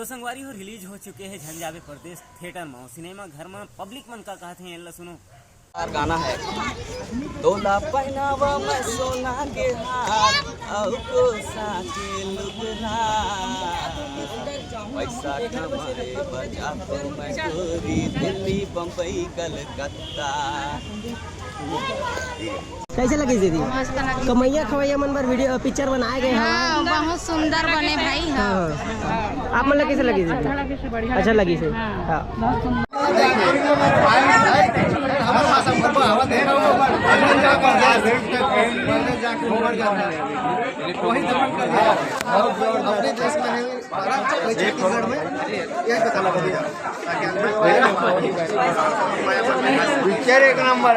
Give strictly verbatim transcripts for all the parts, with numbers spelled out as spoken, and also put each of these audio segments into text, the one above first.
तो संगवारी हो, रिलीज हो चुके हे झन जाबे परदेस थिएटर म। सिनेमा घर म पब्लिक मन का कहत हे, एला सुनो। गाना है। तोला पहनावा मैं सोना के हार, अउ कोसा के लुगरा। पैसा कमाए बजा तो मैं गोरी दिल्ली, बम्बई, कलकत्ता। कैसे लगी दीदी? मस्त लगी। कमैया खवैया मन बर वीडियो, पिक्चर बनाए गए हैं। हाँ, बहुत सुंदर बने भाई। हाँ। हाँ। आप मन ला कैसे लगी दीदी? अच्छा लगी से। हाँ। हाँ। वही दमन कर दिया। अपने देश में है, छत्तीसगढ़ में, यही पता लगा दिया। पिक्चर एक नंबर।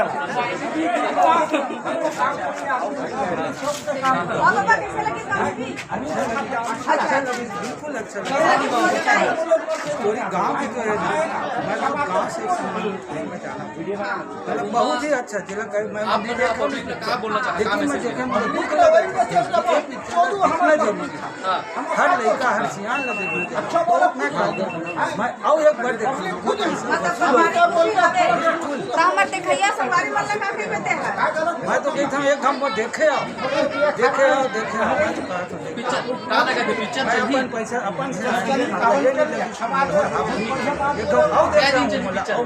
अच्छा लगी, बिल्कुल अच्छा लगी। स्टोरी गांव की तो है ना, मैं तो गांव से एक संबंध नहीं बचाना। मतलब बहुत ही अच्छा, जिला का मैं आप नहीं देखा। पब्लिक में क्या बोलना चाहते हैं? लेकिन मैं देखे, मुझे दुख लगा। ये पिक्चर देखना जरूरी है। हाँ। हर लड़का, हर सियान ला देखना चाहिए। बहुत मैं कहता हूँ, मैं आओ एक बार देखो। तो हमर देखैया संगवारी मन ला का कहिबे ते ह? मैं तो कहता हूँ, एक घंटा देखे आओ, देखे आओ, देखे आओ, मैं तो कहा तो देखे। पिक्चर का लगा थे? पिक्चर मैं चल रही अपन पैसा, अपन से ये नहीं लगी। एक घंटा आओ, देखे आओ, पिक्चर।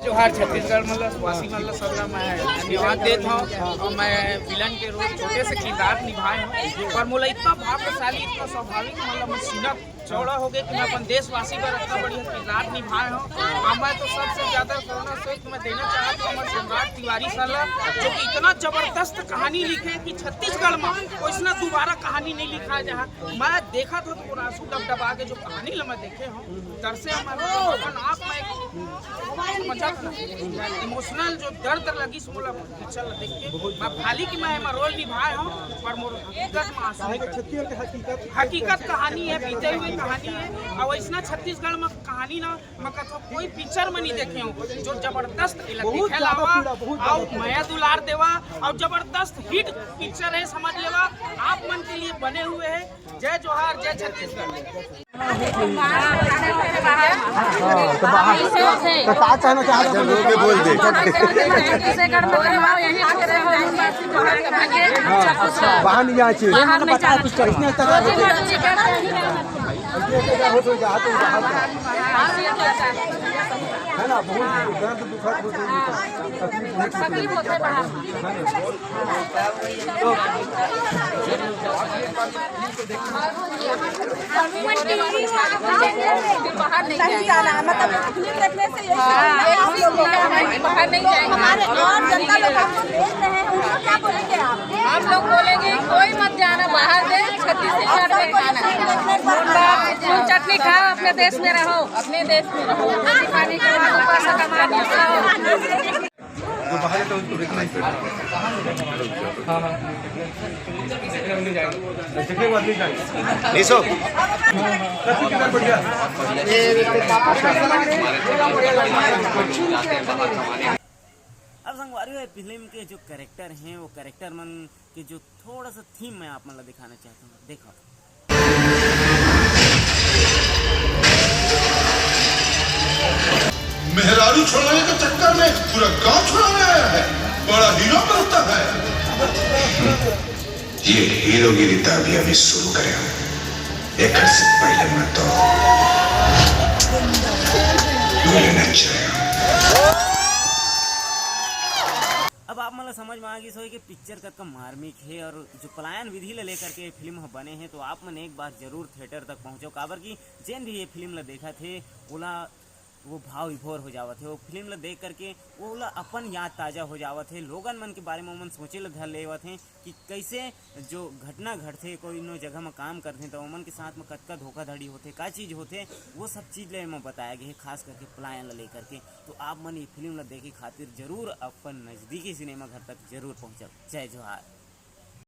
जोहार छत्तीसगढ़, मतलब वासी, मतलब सबला मैं धन्यवाद देत हूँ। और मैं विलन के रोल छोटे से किरदार निभाए हूँ, पर मोला इतना भाग्यशाली, इतना सौभाग्य, मतलब मैं सीना चौड़ा हो गए कि मैं अपन देशवासी बर इतना बढ़िया किरदार निभाए हूँ। और मैं तो सबसे ज्यादा करुणा से मैं देना चाहता हूँ हमारे सम्राट तिवारी सर ला, जो कि इतना जबरदस्त कहानी लिखे कि छत्तीसगढ़ में कोई इसना दोबारा कहानी नहीं लिखा है। जहाँ मैं देखा था तो पूरा आंसू डबडबा के जो कहानी ला मैं देखे हूँ, डर से हमारे अपन आप में एक मजा था, इमोशनल जो दर्द लगी सो ला पिक्चर ला देख के। मैं खाली कि मैं एमा रोल निभाए हूँ, पर मोर हकीकत में आंसू निकल। हकीकत कहानी है, बीते हुए कहानी है। और इसना छत्तीसगढ़ में कहानी ना मैं कथो कोई पिक्चर में नहीं देखे हूँ जो जबरदस्त एला देखे लावा। और मया दुलार देवा, और जबरदस्त हिट पिक्चर है, समझ लेवा। आप मन के लिए बने हुए हैं। जय जोहार, जय छत्तीसगढ़। हाँ, तो बाहर, तो का कहना चाहत हन? बोल दे। हाँ, अच्छा, बाहर नहीं जाना चाहिए। बाहर नहीं जाना चाहिए। है ना, बहुत दर्द दुखद होते हैं। तकलीफ होते हैं बाहर। बाहर नहीं जाना है, मतलब फिल्म देखने से यही सीखना है, बाहर नहीं जाएंगे। हमारे और जनता लोग हमको देख रहे हैं, उनको क्या बोलेंगे आप? हम लोग बोलेंगे, कोई मत जाना बाहर, दे छत्तीसगढ़ में खाना। नून चटनी खाओ, अपने देश में रहो, अपने देश में रहो। रोटी पानी कमाओ, पैसा कमा के खाओ। जो बाहर जाता है उसको देखना ही पड़ेगा। हाँ, हाँ। देखने के बाद नहीं जाएगा। नहीं सो। अब संगवारी हो, फिल्म के जो कैरेक्टर हैं, वो कैरेक्टर मन के जो थोड़ा सा थीम मैं आप मन ला दिखाना चाहता हूँ। देखो। मेहरारू छुड़ाने के चक्कर में पूरा गांव छुड़ाने आया है। बड़ा हीरो बनता है। ये हीरोगिरी तो अभी अभी शुरू करे हूँ। एक से पहले मैं तो गोली नच रहे हूँ। अब आप मन ला समझ में आ गिस होही कि पिक्चर कतका मार्मिक हे और जो पलायन विधि ला लेकर के ये फिल्म ह बने हे, तो आप मन एक बार जरूर थिएटर तक पहुँचो, काबर कि जेन भी ये फिल्म ला देखत हे, ओला वो भाव विभोर हो जावत हे। वो फिल्म ला देख करके ओला अपन याद ताजा हो जावत हे, लोगन मन के बारे में ओमन सोचे ला धर लेवत हे कि कैसे जो घटना घटथे, कोनो जगह म काम करथे, त ओमन के साथ म कतका धोखाधड़ी होथे, का चीज होथे, वो सब चीज ला एमा बताया गया हे, खास करके पलायन ला लेकर के। तो आप मन ये फिल्म ला देखे खातिर जरूर अपन नजदीकी सिनेमा घर तक जरूर पहुँचब। जय जोहार।